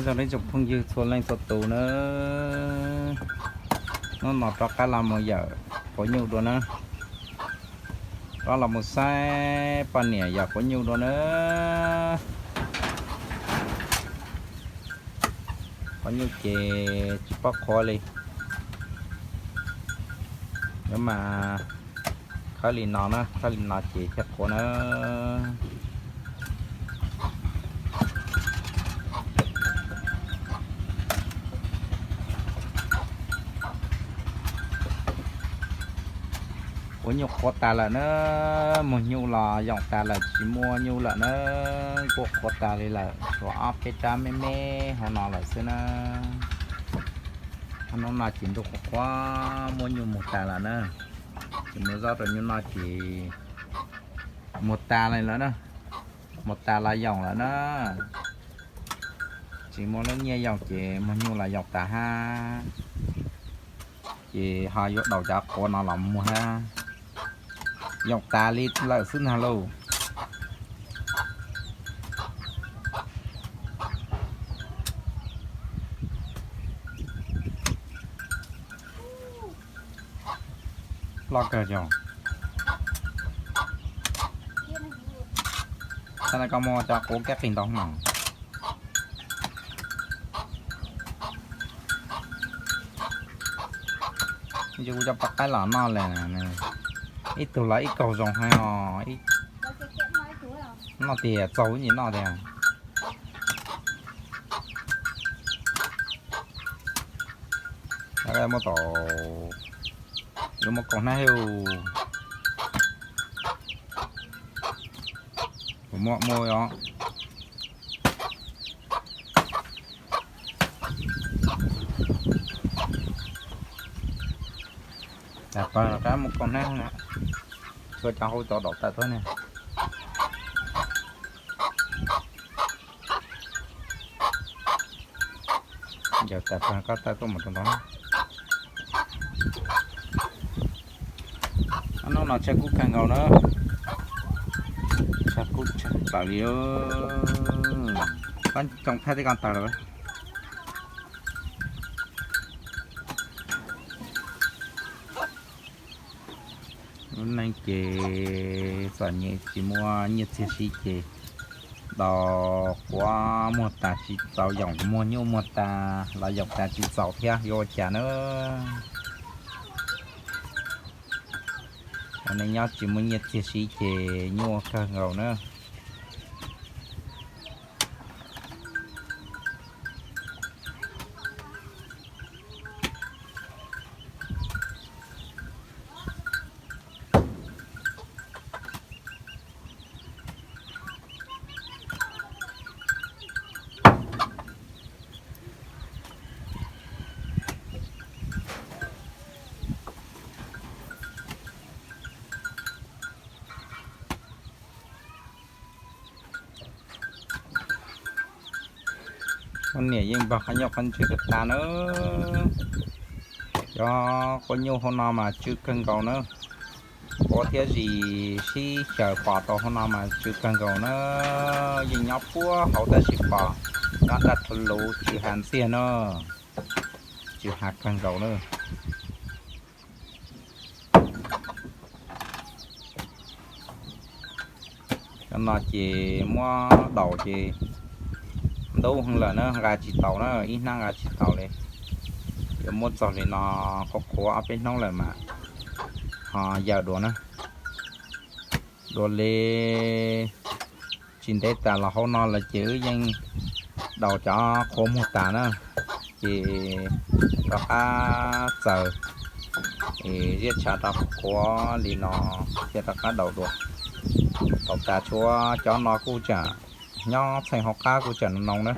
Zoo li tsoom phooj ywg txhua leej txhua tus na, hnub no rov qab los mus yawm quav nyuj dua na, rov los mus saib poj niam yawm quav nyuj dua na. Quav nyuj ces tsis paub qhuav li, yuav mas khawb li no na, khawb li no ces thiaj qhuav na. Quav nyuj qhuav tas lawm na, muag nyuj los yoom tas lawm tsis muaj nyuj lawm na, kuj qhuav tas li lawm, tshuav ob peb rab me me hauv no lawm xwb na. Hnub no ces ntuj qhuav qhuav muab nyuj muag tas lawm na, ces muab zaub rau nyuj noj ces muag tas li lawm na, muag tas los yoom lawm na, tsis muaj lub nyiaj yoom ces muag nyuj los yoom tas hab, ces ho yuav daus cov quav no los muag hab, yoom tas li lawm xwb ntag lauj. Loj kawg cov. Thaum no koj muag cov quav kab qis ntau no. Yus cov poj qaib los noj lawm, ib tug los ib kaug zoo heev os, noj tias txaus ib nim noj tiag. Muab tau, yuav muab kaus hnab hib, kuv muab muab os. Cas pawg rov qab mus kaus hnab na, txhua cov hauv cov daum tawm tuaj ne. Yog tas pawg rov qab tawm tuaj mus rau ntawd. Hnub no tshav kub kawg nkaus na, tshav kub tshav plaws li. Koj coj thaij tej ko taws lawm. Lub neej ces txom nyem tsis muaj nyiaj txiag siv ces daus quav muag tas tsis txaus, yoom muag nyuj muag tas los yoom tas tsis txaus thiab yuav ua cas na. Neej nyob tsis muaj nyiaj txiag siv ces nyuaj kawg nkaus na. Poj niam yeej npog qhov nyuj qhov ntswg tas tas na. Cov quav nyuj hauv no mas tsw kawg nkaus na. Quav thiab zis sib xyaw pom tau hauv no mas tsw kawg nkaus na. Yeej nyob puag hauv tab sis pom nyob raj rhu lus tsw hav ntxiag na. Tsw hav kawg nkaus na. Cov no ces muab daus ces ntub heev lawm na, nqa tsis taus na, ib hnab nqa tsis taus li. Yuav muab txog li no qhuav qhuav ob peb hnub lawm mas ho yawm dua na. Dua li tsis ntev tas los hauv no lawm ces wb yeej daus cov qhuav muag tas na, ces rov qab txaws ziab tshav rau qhuav li no thiaj rov qab daus dua. Thaum tas tshuav cov no kuj tseem nyob txheej hauv qab kuj tseem noo na.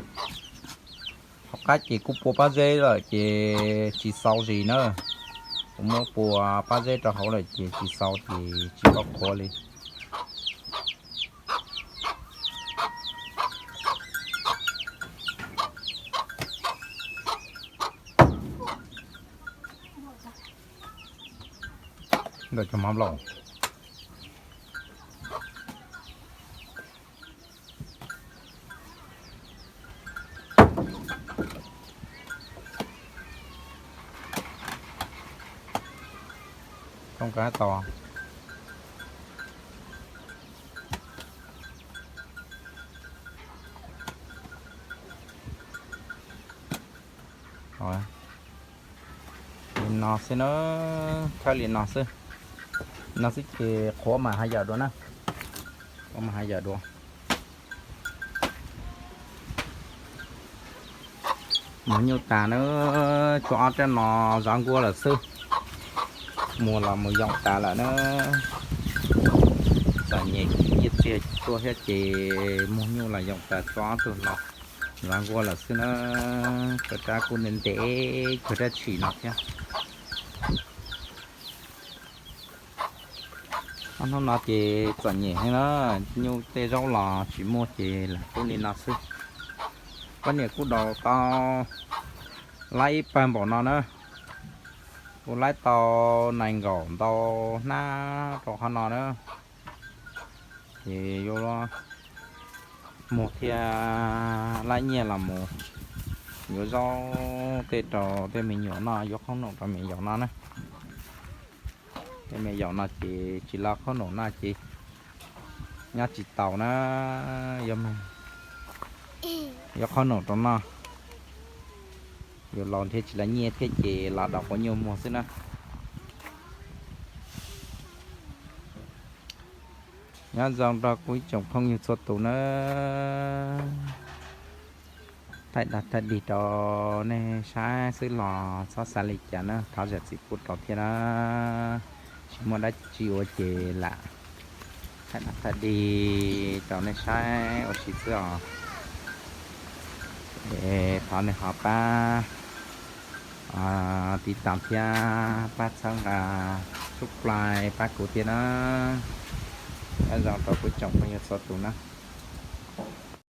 Hauv qab ces kuj pua pob zeb lawm ces tsis xaus zis na. Kuv muab pua pob zeb rau hauv lawm ces tsis xaus ces tsis tau qhuav li. Ntawm cov mab laus. Tau. Li no xwb na, khawb li no xwb. No xwb ces qhuav mas haj yam dua na. Qhuav mas haj yam dua. Mus nyuj tas na, tshuav ob rab no zov nkuaj lawm xwb. Muag los mus yoom tas lawm na. Txom nyem nyiaj txiag tuaj thiab ces muag nyuj los yoom tas tshuav ob tug no zov nkuaj lawm xwb na. Tshuav rab kuj ntev ntev, tshuav rab tshis no thiab. Ob hnub no ces txom nyem heev na, nyuj tej zaub los tsis muaj ces lam tub li no xwb. Poj niam kuj daus tau laib ib pawg npaum no na, kuj laib tau nees nkaum ntau hnab rau qhov no na. Ces yuav muag thiab laib nyiaj los mus yuav zaub tej rau tej me nyuam noj, yuav qhob noom rau me yaus noj na. Tej me yaus no ces tsis los qhob noom noj ces nyob tsis taus na, yuav qhob noom rau noj. Yuav laus thiab tsis los nyiaj thiab ces los daus quav nyuj muag xwb na. Nyob zoo rau kuv ib tsoom phooj ywg txhua tus na. Thaij dag thaij dig rau nej saib xwb los txhob xav li cas na, thov zam txim pub rau thiab na. Tsis muaj dab tsi ua ces lam thaij dag thaij dig rau nej saib ua si xwb os. Es thov nej ho pab tiv tas thiab pab txhawb nqa subscribe pab kuv thiab na. Nyob zoo rau kuv tsoom phooj ywg txhua tus na.